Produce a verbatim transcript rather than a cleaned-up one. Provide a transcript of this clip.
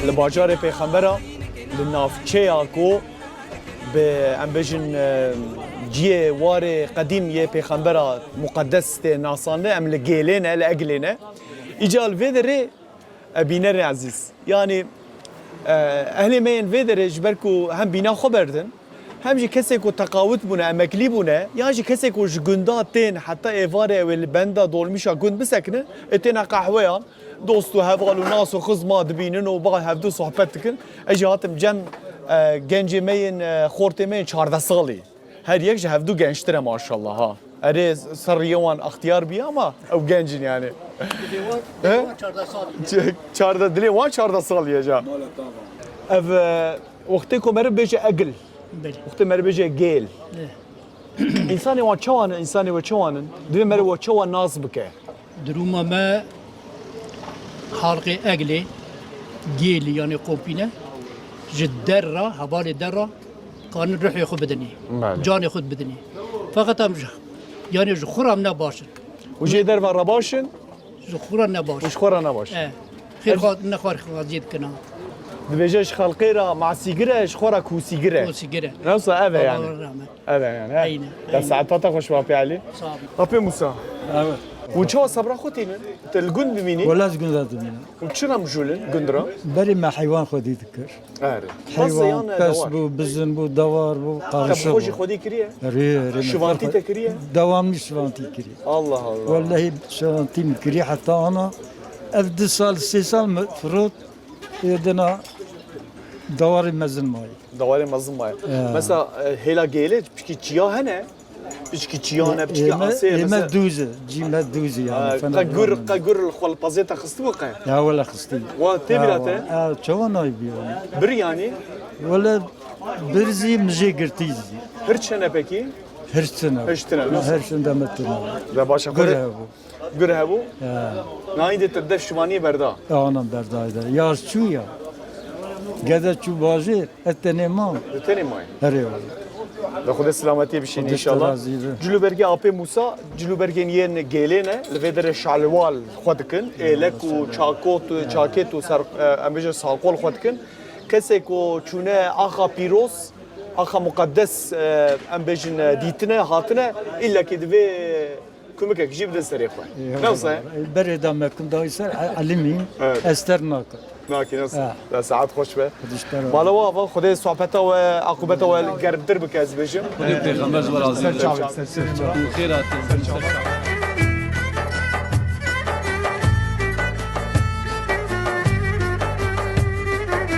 Li bajarê Pêxembera, li navçeya ku bi, em bêjin, e, ciyê warê qedîm yê Pêxembera muqedes tê nasandin, em li Gêlê ne, li Eglê ne. Îca li vê derê, e, bînerên ezîz. Yanî, e, ehlê me yên vê derê ji ber ku hem bîna xwe berdin, hem jî kesê ku teqawit bûne, emeklî bûne, yan jî kesê ku ji gunda tên heta êvarê ew ê li benda dolmîşa gund bisekine, ê têne qehweyan, dost û heval û nas û xizma dibînin û ba hevdu sohbet dikin. Ez jî hatim cem, e, gencê me yên, e, xortê me yên çardeh salî. Her yek ji hevdu gençtir e maşallah ha. Erê seriyê wan extiyar bî ama ew genc in yani. He? Çardeh, dilê wan çardeh salî ye ca. Ev, e, wextê ku meriv bêje egil. Belê. Wextê meriv bêje gêl. Ê. Însanê wan çawan in, însanê we çawan in? Divê meriv we çawa nas bike? Duruma me halqê Eglê, Gêlî, yanî Kompîne, ji der re, hevalê der re, kanin ruhê xwe bidinî, Belê. Canê xwe bidinî. Feqet em ji, yanî ji xwe re em ne baş in. Û jê derva re baş in? Ji xwe re ne baş. Ji xwe re ne baş. E, xêr xwe, ne xwe xwaziyê dikina. Dibêje ji xelqê re masîgir e, ji xwe re kûsîgir e. Kûsîgir e. Newsa ev e yani. Baba rahmet. Ev e yani, he. Eyne, Te eyne. Saeta te xweş, Bapê Elî. Sağ ol. Bapê Musa. Evet. Hûn çawa sebra xwe tînin? Te li gund bimînî? Wela ez gunda dimînim. Û çira mijûl in gund re? Berê me heywan xwedî dikir. Erê. Heywan, pes bû, bizin bû, dewar bû, qarişik bû. Te bi xwe jî xwedî kiriye? Erê, erê, me Şivantî xwe-, te kiriye? Dewamlî şivantî kiriye. Allah Allah. Wellehî şivantî min kiriye heta ana. Ev du sal, sê sal min firot, ê dina dewarê mezin mayî. Dewarê mezin mayî. Ya. Mesela, e, hêla Gêlê piçkî çiya hene? Piçkî çiyan e, piçkî asê ye, ê me dûz e, cî me dûz e yani. Ha, qe gur, qe gur li xwe li pezê te xistibû qe? Ya wele xistî. Wa tê bîra te? Ya, çawa nayî bî yani. Bir yani? Wele bir zî, mijê girtî zî. Hirç hene pekî? Hirç tine. Hirç tine, nasıl? Hirç tine me tine. Ve başa Gur xwe hebû. Gur hebû? Ya. Nayî de te dev şivaniyê berda? Ya, anam berdayê de. Yaz çû ya. Gede çû bajêr. Ez tenê mam. Li tenê mayî. Herê wele. Ve Xwedê selametiyê bişîne înşallah. Xwedê razî be. Cilûbergê Apê Mûsa, cilûbergên yên Gêlê ne, li vê derê şalwal xwe dikin. Êlek û çakot, çakêt û ser, e, em bêjin salqol xwe dikin. Kesê ku çûne axa pîroz, axa muqeddes, e, em bêjin, e, dîtine, hatine, îllekî divê kumikek jî bidin serê xwe. Ê, Ne wisa ye? Berê da me kum dayî ser, e-, elimî, Evet. Ester nakim. Nakî, nasıl? Ha. Ya, saet xweş be. Xwedî ji te re. Mala we ava, Xwedê sohbeta we, aqûbeta we germtir bike, ez bêjim. Xwedê pêxember ji we razî be. Ser çavê, ser çavê. Xêr hatin.